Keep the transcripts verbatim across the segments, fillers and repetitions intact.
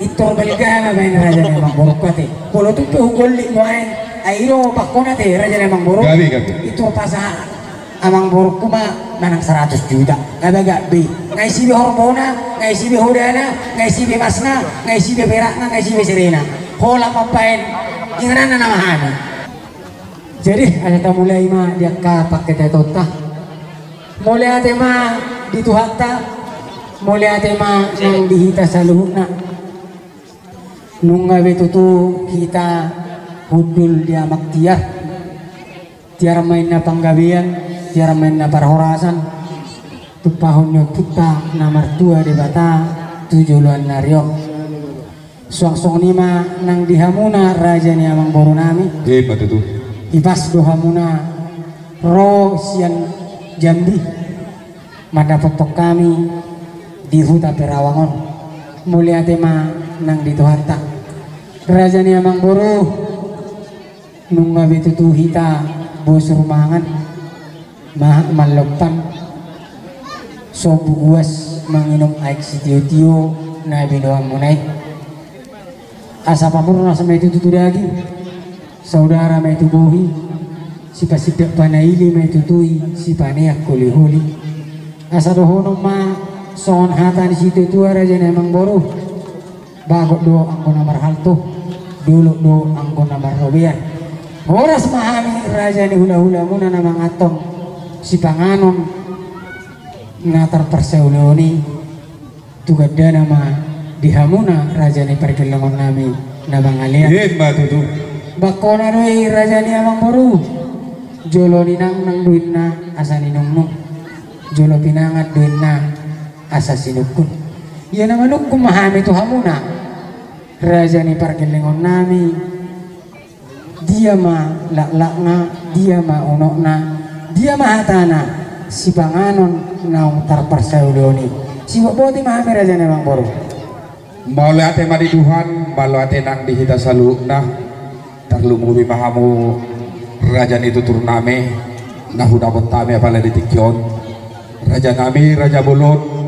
Pintor balga ma baen raja ni amangborungku ate. Molo tung pe hugollit nuaeng, ai i do bangkona ate raja ni amangboru. Gabe, gabe. Pintor pasahat amangborungku ma manang saratus juta. Nga bagak be i. Nga isi be horbona, nga isi be hodana, nga isi be masna, nga isi be perakna, nga isi be serena. Holan mambaen ingananna nama hami. Jadi asa tamulai ma di angka pangkataion ta. Mauliate ma di Tuhanta. Mauliate ma nang di hita saluhutna. Nunga be tutu hita hundul di amak tiar. Tiar ma inna panggabean, tiar ma inna parhorasan. Tumpahon ni Ompunta na martua Debata tu joloan ni ari on. Suang songon i ma nang di hamuna raja ni amangboru nami. Ima tutu. Ipas do hamuna ro sian Jambi mandapothon hami di huta Perawang on. Mauliate ma nang di Tuhanta. Raja ni amangboru, nunga be tutu hita bosur mangan, ma-, mallompan, sombu guas manginum aek sitiotio na binoanmuna i. Asa pamurnas ma i tutu tu daging, saudara ma i tu bohi, sipasindak panaili ma i tutu i, sipaneang holiholi. Asa dohonon ma songon hata ni situatua raja ni amangboru. Bagot do anggo na marhalto, dolok do anggo na marrobean. Horas ma hami raja ni hulahulamuna na manganhon sipanganon na tarparsaulion i tu gandana ma di hamuna raja ni pargellengon nami na mangalean. Ima tutu. Bangkona do i raja ni amangboru. Jolo ninangnang do inna asa ninungnung. Jolo pinangan do inna asa sinungkun. Ia na manungkun ma hami tu hamuna raja ni pargellengon nami. Dia ma laklakna, dia ma unokna, dia ma hatana, sipanganon naung tarparsaulion i. Sibotboti ma hami raja ni amangboru. Mauliate ma di Tuhan, mauliate nang di hita saluhutna. Tarlumobi ma hamu raja ni tutur nami na hudapot hami apala di tingki on. Raja nami, raja bolon.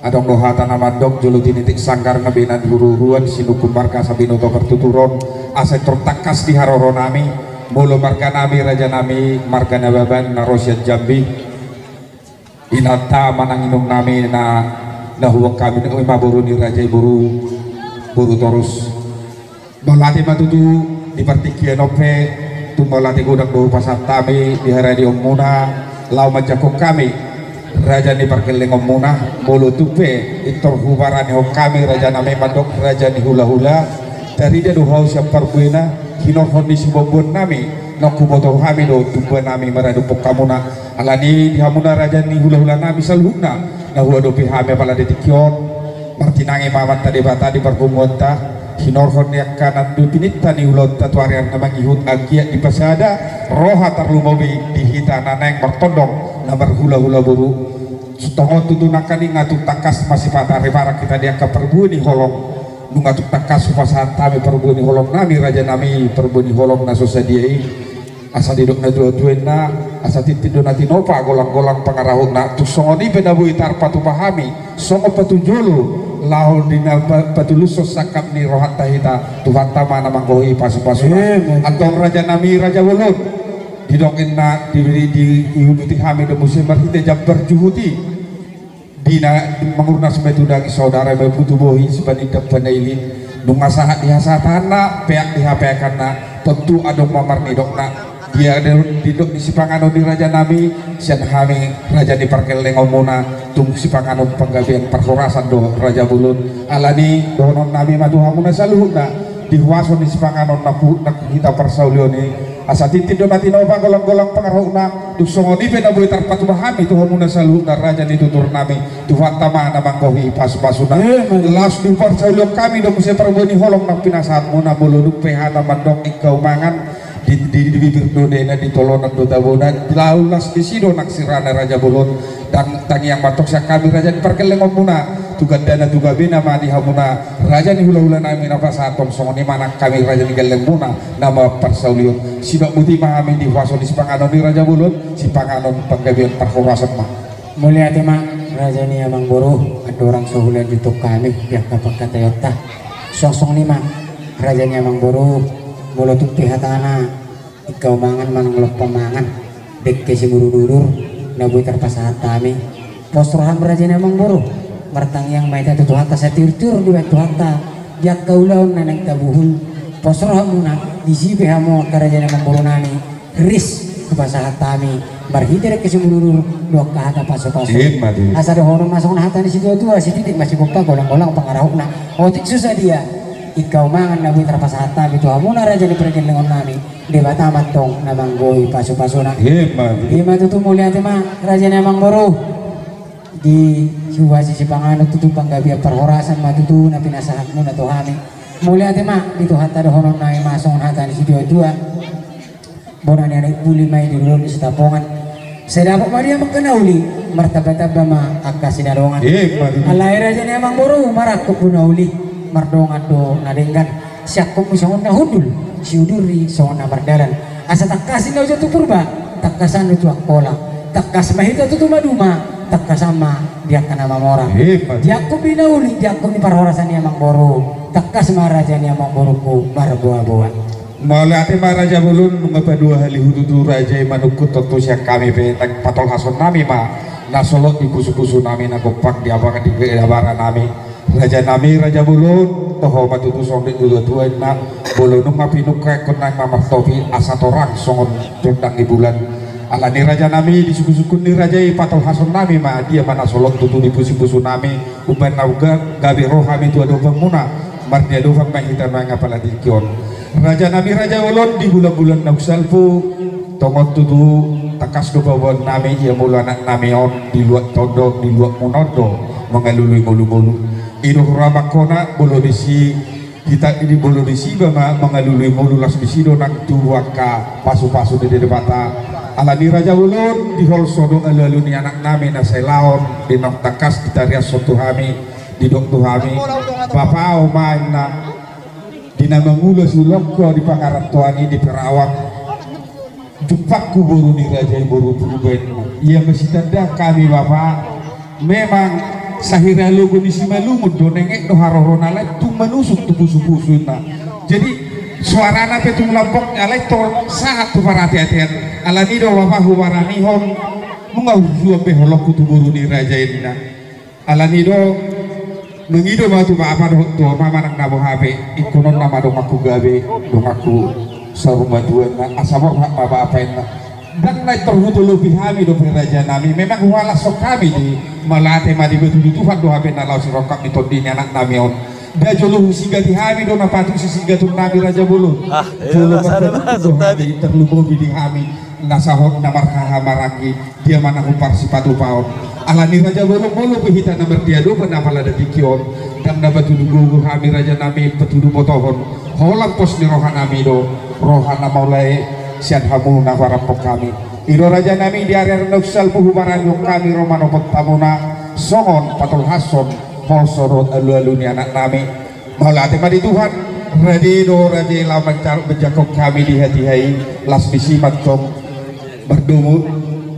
Adong do hata na mandok, jolo tinitik sanggar na bena di huruhuruan, sinungkun marga asa binoto partuturon, asa tor tangkas di haroro nami. Molo marga nami, raja nami, marga Nababan na ro sian Jambi. Inanta manang inong nami na, na huboan hami, ima boru ni raja i, boru, boru Torus. Mauliate ma tutu di partingkian on pe, tung mauliate godang do hupasahat hami di haradionmuna, laho manjangkon hami raja ni pargellengonmuna. Molo tung pe pintor hubaranihon hami raja nami mandok raja ni hulahula, tarida do hau sian parbuena, hinorhon ni siboanboan nami, naung huboto hami do tumba nami maradophon hamuna. Alani di hamuna raja ni hulahula nami saluhutna na huadopi hami apala di tingki on, martinangi ma Amanta Debata di parpunguanta, hinorhon ni angka na dua pininta ni ulaonta tu ari-ari na mangihut, anggiat dipasada roha tarlumobi di hita na naeng martondong na marhulahula boru. Songon tutu nangkaning, nga tung tangkas masipata riparak hita di angka parbue ni holong. Nunga tung tangkas hupasahat hami parbue ni holong nami, raja nami, parbue ni holong na so sadia i. Asa didok natuatua inna, asa tintin do na tinopa, golanggolang pangarahutna. Tung songon i pe na boi tarpatupa hami songon patujolo, laho di na pa-, patulushon sangkap ni rohanta hita, Tuhanta ma na manggohi pasupasuna. Amen. Antong raja nami, raja bolon, didok inna di, di, diuduti hami do muse marhite jambar juhut i. Di na mangurnas ma i tu daging, saudara ma i tu bohi, sipanindak panaili. Nunga sahat di hasahatanna, peak di hapeakanna, tontu adong ma marnidokna. Dia do nidok ni sipanganon ni raja nami, sian hami raja ni pargellengonmuna, tung sipanganon panggabean parhorasan do raja bolon. Alani dohonon nami ma tu hamuna saluhutna, di huaso ni sipanganon na hu-, na hita parsaulion i, asa tintin do na tinopa, golanggolang pangarahutna. Tung songon i pe na boi tarpatupa hami tu hamuna saluhutna raja ni tutur nami, Tuhanta ma na manggohi pasupasuna. Amen. Laos diparsaulion hami do muse parbue ni holong na pinasahatmuna, molo dung pe hata mandok ingkau mangan, di, di, di bibir do dena, di tolonan do tabona, laos las disi do nang sirana raja bolon. Ndang tangiang ma antong sian hami raja ni pargellengonmuna, tu gandana tu gabena ma di hamuna raja ni hulahula nami na pasahathon, songon i ma nang hami raja ni gellengmuna na mamparsaulihon. Sinok boti ma hami di huaso ni sipanganon ni raja bolon, sipanganon panggabean parhorasan ma. Mauliate ma raja ni amangboru, andorang so hulanjuthon hami di angka pangkataionta. Suang songon i ma, raja ni amangboru, molo tung pe hatana, ingkau mangan manang lompa mangan, dengke simudurudur, na boi tarpasahat hami. Pos roham raja ni amangboru, martangiang ma hita tu Tuhanta satiur-tiur dibahen Tuhanta, di angka ulaon na naeng tabuhul, pos rohamuna, disi pe hamu angka raja ni amangboru nami, ris, hupasahat hami, marhite dengke simudurudur, dohot angka hata pasu-pasu. Ima tutu. Asa dohonon ma songon hata ni situa-tua, sititik ma sigompa, golang-golang pangarahutna. Otik so sadia, ingkau mangan na boi tarpasahat hami tu hamuna raja ni pargellengon nami, Debata ma antong na manggohi pasu-pasuna. Ima tutu. Ima tutu, mauliate ma, raja ni amangboru. Di siuhasi sipanganon tutu panggabean parhorasan ma tutu na pinasahatmuna tu hami. Mauliate ma, di Tuhanta dohonon nami ma songon hata ni situa-tua. Bona ni anak buli ma i di dolok ni Sitapongan. Sai dapot ma dia angka na uli, martamba-tamba ma angka sinadongan. Ima tutu. Alai raja ni amangboru, marangkup do na uli, mardongan do na denggan. Siangkupmu songon na hundul, siudurni songon na mardalan. Asa tangkas i na uju tu Purba, tangkasan do tu Angkola. Tangkas ma hita tutu maduma, tangkasan ma di angka na mamora. Ima tutu. Diangkup di na uli, diangkup di parhorasan ni amangboru. Tangkas ma raja ni amangborungku marboa-boa. Mauliate ma raja bolon, nunga padua hali hututu raja i manungkun, tontu sian hami pe naeng patolhason nami ma na solot di pusu-pusu nami na gompak di abara, di abara nami. Raja nami, raja bolon, toho ma tutu songon dok ni natua-tua inna, molo nunga pinungka ingkon naeng ma martopi asa torang songon rondang ni bulan. Alani raja nami, di sungkun-sungkun ni raja i patolhason nami ma dia ma na solot tutu di pusu-pusu nami. Umbahen na ga-, gabe ro hami tu adopanmuna, mardiadopan ma hita nuaeng apala tingki on. Raja nami raja bolon, di bulan-bulan naung salpu, tongon tutu tangkas do paboaon nami ia molo anak nami on di luat tondo, di luat muna on do mangalului ngolu-ngolu. I do hurang hona, molo disi hita, di molo disi iba ma mangalului ngolu, laos disi do nang tubu angka pasu-pasu ni Debata. Alani raja bolon, di holso do alu-alu ni anak nami na sai laon, di naung tangkas ditariashon tu hami, didok tu hami, bapa, o ma inna, di na mangula siulok ho di pangarantoan i di Perawang. Jumpangku boru ni raja i boru Purba inna. Ia ma sitandaan hami bapa, memang sahira logo ni Simalungun do, naeng ek do haroro na lain tung manusuk tu pusu-pusu inna. Jadi suarana pe tung lambok, alai tor sahat tu parate-atean. Alani do bapa hubaranihon, nunga hujua be holongku tu boru ni raja inna. Alani do, mangido ma tu bapa dohot tu ama manang na boha pe, ingkon on nama donganku gabe, donganku saur matua inna, asa borhat ma bapa inna. Ndang naeng tor hutolopi hami dope raja nami, memang huhalashon hami di, mauliate ma di batu ni Tuhan do hape na laho sirongkap ni tondi ni anak nami on. Nda jolo husigati hami do na patut sisigatan nami raja bolon. Ah, iya, jolo ma, marpaduahon do hami, tarlumobi di hami na sahat na marhaha maranggi. Dia ma na huparsipatupaon. Alani raja bolon, molo pe hita na mardiadopan apala da tingki on, ndang na patudu gogo hami raja nami, patudu botohon. Holan pos ni roha nami do, roha na mauliate sian hamu na huarapon hami. I do raja nami, di ari-ari naung salpu hubaranihon hami ro manopot hamuna songon patolhashon holso dohot alu-alu ni anak nami. Mauliate ma di Tuhan, rade do raja i laho manjangkon hami di hatiha i, laos disi ma antong mardomu,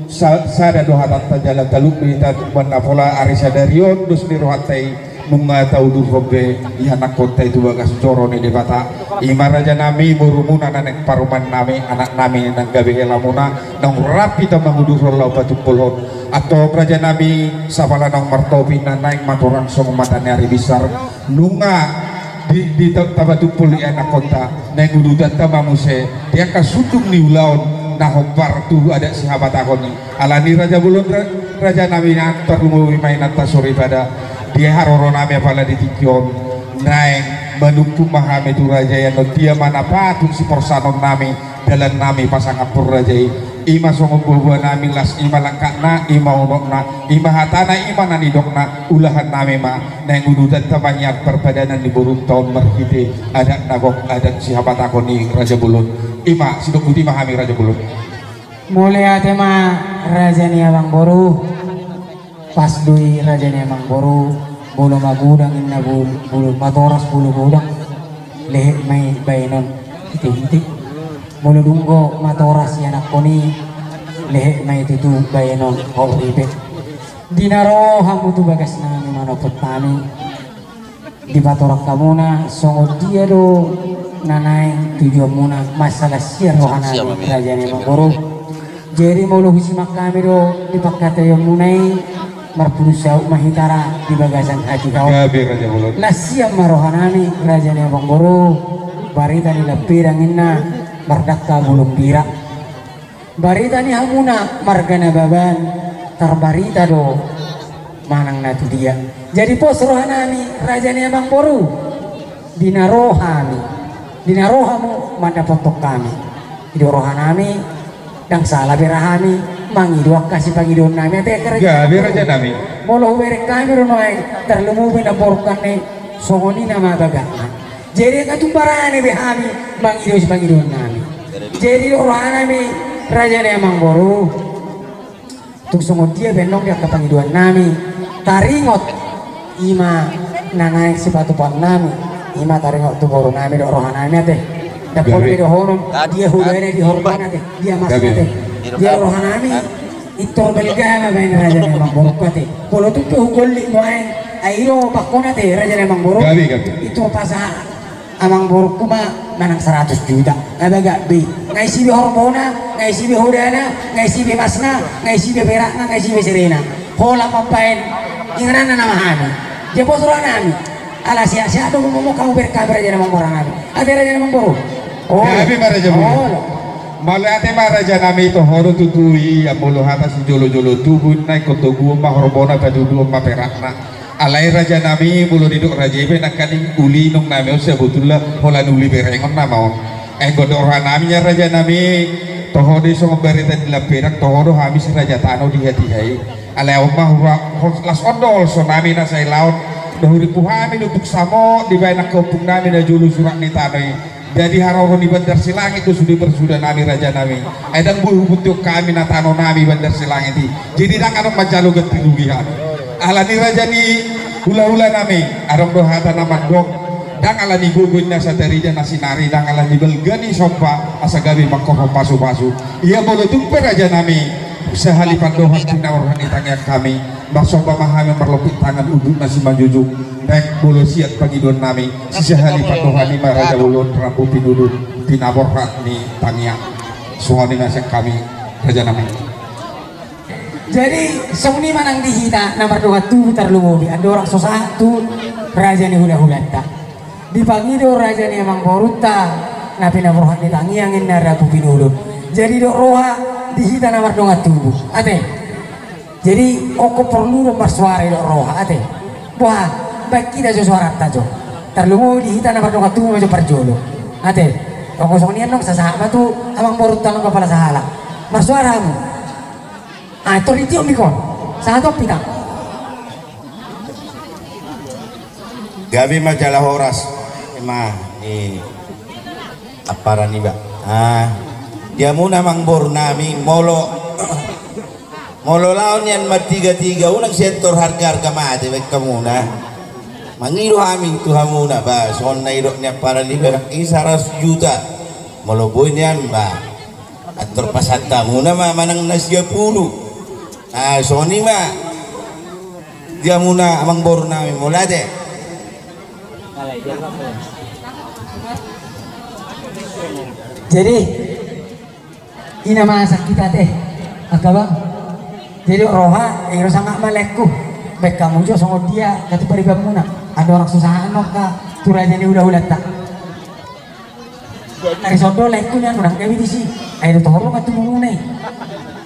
sa-, sada do hatanta jala talup do hita tumangboan na pola ari sadari on dos ni rohanta i, nunga taudurhon be ianakkonta i tu bagas joro ni Debata. I ma raja nami, borumuna na naeng parumaen nami, anak nami nang gabe helamuna, naung rap hita mangudurhon laho patumpolhon. Antong raja nami, sapala naung martopi na naeng ma torang songon mata ni ari binsar. Nunga di, di ta-, tapatumpol ianakkonta, naeng udutanta ma muse di angka sundung ni ulaon na hombar tu adat sihabatahon i. Alani raja bolon ra-, raja nami na tarlumobi ma inanta soripada, di haroro nami apala di tingki on, naeng manungkun ma hami tu raja i annon dia ma na patut siporsanon nami, dalan nami pasangaphon raja i. I ma songon boaboa nami, las i ma langkatna, i ma unokna, i ma hatana, i ma na nidokna, ulahan nami ma naeng udutanta mangiar parpadanan ni borunta on marhite adat na gok, adat sihabatahon i raja bolon. I ma sidok, boti ma hami raja bolon. Mauliate ma raja ni amangboru. Pas do i raja ni amangboru, molo magodang inna bul-, bulu matoras bulu godang, lehet ma i baenon hite-hite. Molo dung do matoras ianakkon i, lehet ma i tutu baenon hot ripe. Di na ro hamu tu bagas nami manopot hami. Dipatorang hamuna songon dia do na naeng tujuanmuna, mansai las ia rohanami raja ni amangboru. Jadi molo husimak hami do di pangkataianmuna i, marpudun saut ma hita ra di bagasan hatiha on. Las ia ma rohanami raja ni amangboru. Barita ni Lampedang inna mardangka bulung bira. Barita ni hamuna marga Nababan tarbarita do manang na tudia. Jadi pos rohanami raja ni amangboru, di na ro hami, di na ro hamu mandapothon hami. Didok rohanami, ndang sala be ra hami mangido angka sipangidoonnami ate. Gabe rajanami. Molo hubereng hami do nuaeng, tarlumobi na borkan i, songon i nama bagakna. Jadi angka tung barani be hami mangido sipangidoonnami. Jadi didok rohanami raja ni amangboru, tung songon dia be annon di angka pangidoannami, taringot i ma na naeng sipatupaonnami, i ma taringot tu borunami dohot rohanami ate. Dapot be dohonon dia hudana, dia horbana ate, dia masna ate. Dia rohanami. Pintor balga ma baen raja ni amangboru ate. Molo tung pe hugollit nuaeng, ai i do pangkon ate raja ni amangboru. Pintor pasahat amangborungku ma manang saratus juta. Na bagak be. Nga isi be horbona, nga isi be hudana, nga isi be masna, nga isi be perakna, nga isi be serena. Holan mambaen ingananna nama hami. Dia pos rohanami. Ala sehat-sehat do momo hamu bereng hami raja ni amangboru nami. Ate raja ni amangboru. Gabe ma raja boru. Mauliate ma rajanami, toho do tutu i, molo hata sijolo-jolo tubu, na ingkon toguon ma horbona, patuduhon ma perakna. Alai rajanami, molo didok raja i pe nangkaning uli inongnami on, sabotulna holan uli berengon nama on. Anggo didok rohanami nian rajanami, toho do i songon barita ni Lampedang, toho do hami si raja tano di hatiha i. Alai on ma hura, las on do holsonami na sailaon. Dohot ripu hami do tuk samo dibaen angka ompungnami na jolo surat ni tano i. Jadi haroro ni Bandar Silangit do sude parsudanami rajanami. Ai ndang boi hubuttihon hami na tanonami Bandar Silangit i. Jadi ndang adong manjalo ganti rugi hami. Ala ni raja ni hulahulanami, adong do hata na mandok, ndang ala ni gogo inna asa tarida na sinari, ndang ala ni balga ni somba asa gabe mangkorhon pasupasu. Ia molo tung pe rajanami, sahali pandohan pinaborhat ni tangiang hami. Marsomba ma hami marlompit tangan unduk na simanjujung. Baik molo siat pangidoannami, sisahali pandohan i ma raja bolon rambu pinudun pinaborhat ni tangiang. Songon i ma sian hami rajanami. Jadi songon i ma nang di hita na mardongan tubu tarlumobi andorang so sahat tu raja ni hulahulanta. Dipangido raja ni amangborunta na pinaborhat ni tangiang inna rambu pinudun. Jadi dok roha di hita na mardongan tubu ate. Jadi ongko porlu do marsuara i dok roha ate. Boha, baen hita jo suaranta jo. Tarlumobi di hita na mardongan tubu ma jo parjolo ate. Ongko songon i annon sasahat ma tu amangborunta nang bapala sahala. Marsuara hamu. Ah, tor ditiop ni kon. Sahat on pita. Gabe ma jala horas. Ima i amparan iba. Ah, di hamuna amangborunami, molo molo laho nian martigatiga unang sian tor hargaharga mate baen hamuna. Mangido hami tu hamuna ba songon na idok ni amparan iba i saratus juta. Molo boi nian ba antor pasahat hamuna ma manang na sia pulu. Ah, songon i ma. Di hamuna amangborunami mauliate. Jadi i na masa hita ate. Angka bang. Jadi roha i ro sangap ma laengku. Baen hamu jo songon dia katu paribanmuna. Andorang so sahat annon ka tu raja ni hulahulanta. Ari sondo laengku nian unang gabe disi. Ai do toho do kan tu mumuna i.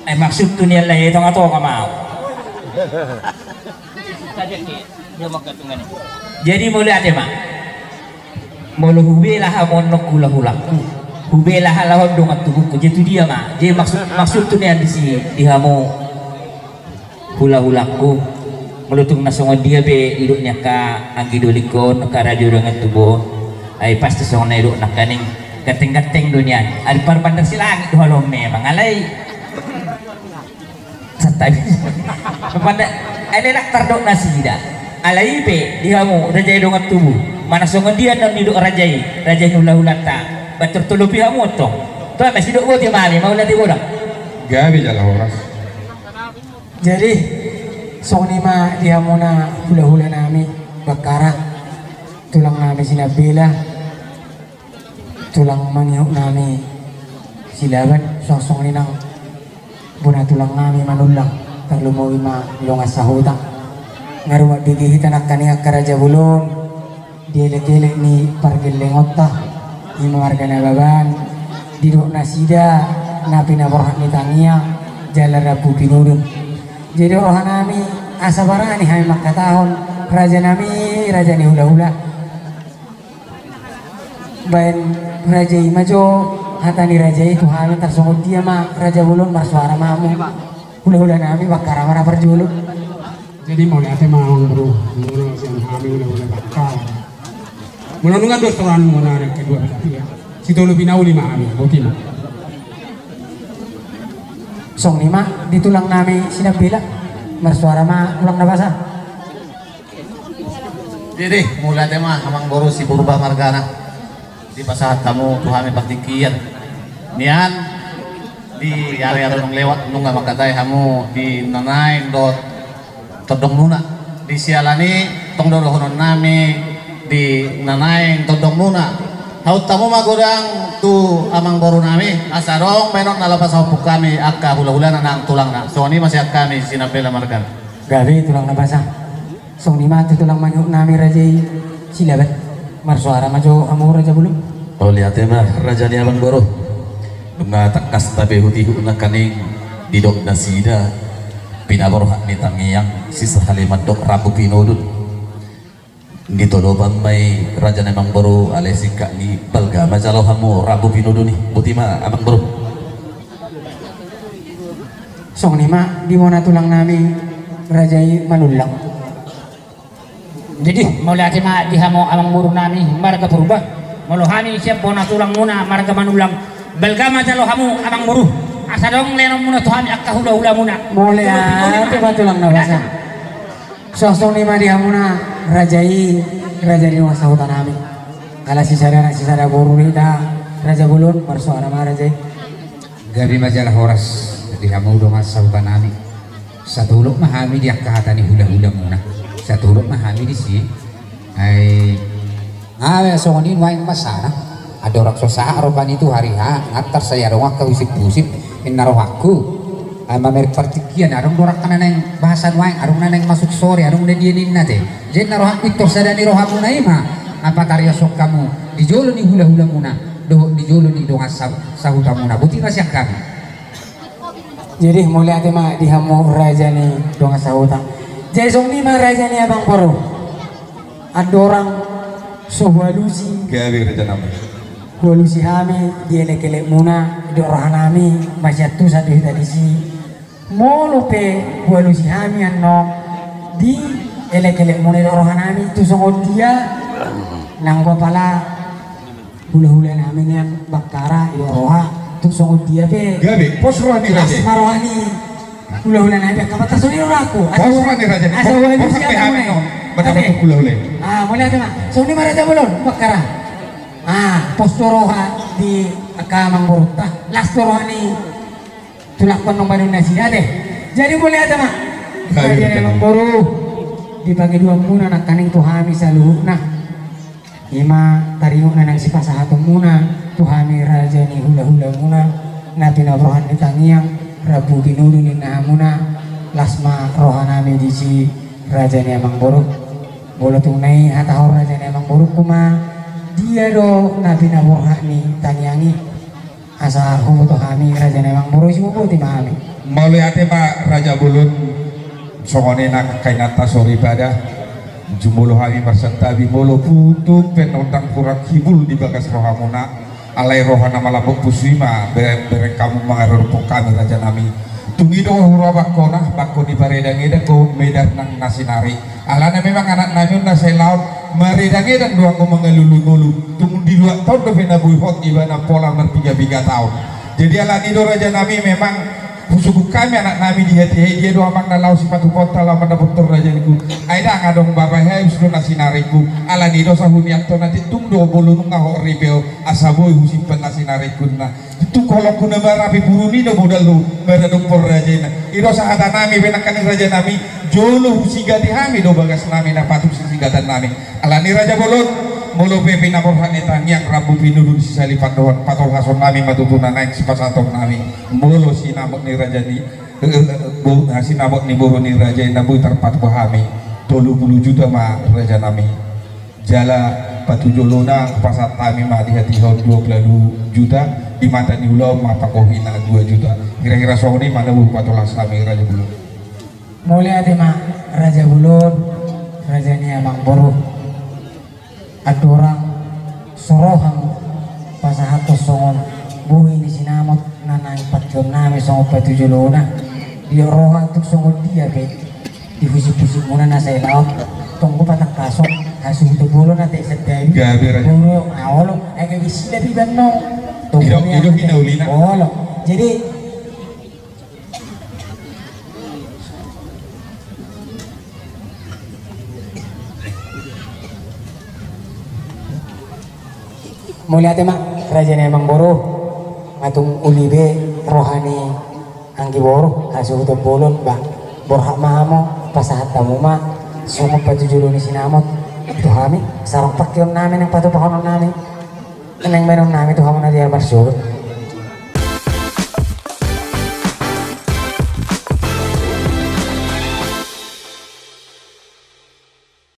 Ai maksudhu nian lae tongatonga ma au. Jadi mauliate ma. Molo hubela hamu annon hulahulangku, hubela halak on dongan tubungku, jadi tu dia ma. Jadi maksud, maksudhu nian disi di hamu hulahulangku. Molo tung na songon dia pe didok ni angka anggi dolingkon, angka raja dongan tubu on, ai pasti songon na didok nangkaning ganteng-ganteng do nian. Ari par Bandar Silangit do halak on memang alai. Santabi. Panda ai lelak tardok nasida. Alai pe di hamu raja i dongan tubu. Manang songon dia annon didok raja i, raja i hulahulanta. Baen tortolopi hamu antong. Tua ma sidok boti male mauliate godang. Gabe jala horas. Jadi songon i ma di hamuna hulahulanami Bakkara. Tulang nami Sinambela, tulang mangihut nami Silaban, suang songon i nang bona tulang nami Manullang, tarlumobi ma dongan sahuta. Nga rumat bege hita nangkaning angka raja bolon di elek-elek ni pargellengonta, i ma marga Nababan, didok nasida na pinaborhat ni tangiang jala rambu pinudun. Jadi roha nami asa barani hami mangkatahon, raja nami, raja ni hulahula. Baen raja i ma jo hata ni raja i tu hami, tarsongon dia ma raja bolon, marsuara ma hamu. Hulahula nami, Bakkara ma na parjolo. Jadi mauliate ma amang boru, molo sian hami hulahula Bakkara. Molo nunga dos rohanmuna na kedua belah pihak, sitolu pinauli ma hami, boti ma. Songon i ma di tulang nami Sinambela, marsuara ma tulang na basa. Jadi mauliate ma amang boru, si Purba margana, dipasahat hamu tu hami partingkian nian di ari-ari naung lewat, nunga mangkatai hamu di na naeng dohot tondongmuna. Di siala ni i tong do dohonon nami di na naeng tondongmuna. Haut hamu ma godang tu amang boru nami, asa adong baenon na laho pasahathon hami angka hulahulana nang tulangna. Songon i ma sian hami Sinambela margana. Gabe tulang na basa. Songon i ma tu tulang mangihut nami raja i Silaban. Marsuara ma jo hamu raja bolon. Mauliate ma raja ni amang boru. Nunga tangkas tabe ihut-ihut nangkaning didok nasida pinaborhat ni tangiang, sisahali mandok rambu pinudun. Ditolopan ma i raja ni amang boru, alai singkat ni i, balga ma jalo hamu rambu pinudun i. Boti ma amang boru. Songon i ma di bona tulang nami raja i Manullang. Jadi mauliate ma di hamu amang boru nami marga Purba. Molo hami sian bona tulangmuna marga Manullang, balga ma jalo hamu amang boru, asa adong leanonmuna tu hami angka hulahulamuna. Mauliate ma tulang na basa. Songon i ma di hamuna raja i, raja ni dongan sahuta nami. Ala sisada na sisada boru do hita raja bolon, marsuara ma raja i. Gabe ma jala horas di hamu dongan sahuta nami. Satolop ma hami di angka hata ni hulahulamuna. Satolop ma hami disi. Ai nga songon i nuaeng ma sana. Andorang so sahat rupani tu hari H, nga tarsai adong angka husip-husip, ninna rohangku. Ai mamereng partingkian, adong do angka na naeng bahasa nuaeng, adong na naeng masuk sore, adong na dia ninna te. Jadi ninna rohangku, pintor sada ni rohamuna i ma na patariashon hamu di jolo ni hulahulamuna dohot di jolo ni dongan sa-, sahutamuna. Boti ma sian hami. Jadi mauliate ma di hamu raja ni dongan sahuta. Jadi songon i ma raja ni amang boru. Andorang so hualusi, gabe raja nami, hualusi hami di elek-elekmuna, didok roha nami masiantusan do hita disi. Molo pe hualusi hami annon di elek-elekmuna, didok roha nami tu songon dia nanggo pala hulahula nami nian Bakkara, didok roha tu songon dia pe. Gabe, pos roha ni raja. Las ma roha ni hulahula nami, angka patar songon i rohangku. Pos roha ni raja. Asa hualusi hami annon. Mauliate ma. Songon i ma raja bolon, Bakkara. Ah, pos do roha di angka amang borunta. Las do roha ni tulangkon nang baenon nasida te. Jadi mauliate ma. Raja ni amang boru, di pangidoanmuna nangkaning tu hami saluhutna. I ma taringot na naeng sipasahatonmuna tu hami raja ni hulahulamuna, na pinaborhat ni tangiang, rambu pinudun ninna hamuna, las ma roha nami disi raja ni amang boru. Molo tung na i hatahon raja ni amang borungku ma, dia do na pinaborhat ni tangiang i. Asa huboto hami raja ni amang boru, isi huboto ma hami. Mauliate ma raja bolon, songon i nang angka inanta soripada. Jumolo hami marsantabi molo tung pe na ndang hurang hibul di bagas rohamuna. Alai roha na malambok pusu i ma be-, bereng hamu mangadophon hami raja nami. Tung i do hurang bangkona, bangko ni paredang-edang do medan nang na sinari. Alana memang anak nami on na sai laon maredang-edang do anggo mangalului ngolu. Tung di luat taon dope na boi hot ibana pola marpiga-piga taon. Jadi alani do raja nami memang Husogot hami anak nami di hatiha i, dia do amang na laho sipatupaonta laho mandapothon raja ningku. Ai ndang adong bapa hea, use do na sinaringku. Alani i do asa hunianto na, tung do molo nunga ho ripe ho, asa boi husimpan na sinaringkuna. Tung holongku na marapi purun i do modal do maradophon raja i na. I do asa hata nami, penangkani raja nami, jolo husigati hami do bagas nami na patut sisigatan nami. Alani raja bolon, molo pe pinaborhat ni tangiang rambu pinudun sisalipan dohot patolhason nami ma tutu na naeng sipasahaton nami. Molo sinamot ni raja ni, eh, eh, bo-, ah, sinamot ni boru ni raja i na boi tarpatupa hami tolu pulu juta ma raja nami. Jala patujolona pasahat hami ma di hatiha on dua pulu juta, di mata ni ulaon ma panggohina dua juta. Kira-kira songon i ma na boi patolhas hami raja bolon. Mauliate ma raja bolon, raja ni amang boru. Andorang so roham pasahathon songon bohi ni sinamot na naeng pangkeon nami songon patujolona, di roha tung songon dia pe di husip-husipmuna na sai laon, tong do patangkason hasuhuton bolon ate sandari. Gabe raja. Boru, ah, olo, ai gabe sila pe iban no. Tong do, i do hinaulina. Olo. Jadi Mauliate ma raja ni amang boru, nga tung uli be roha ni anggi boru hasuhuton bolon, ba borhat ma hamu, pasahat hamu ma songon patujolo ni sinamot tu hami, sarong pangkeon nami naeng patupahonon nami. Naeng baenon nami tu hamu na di ari marsogot.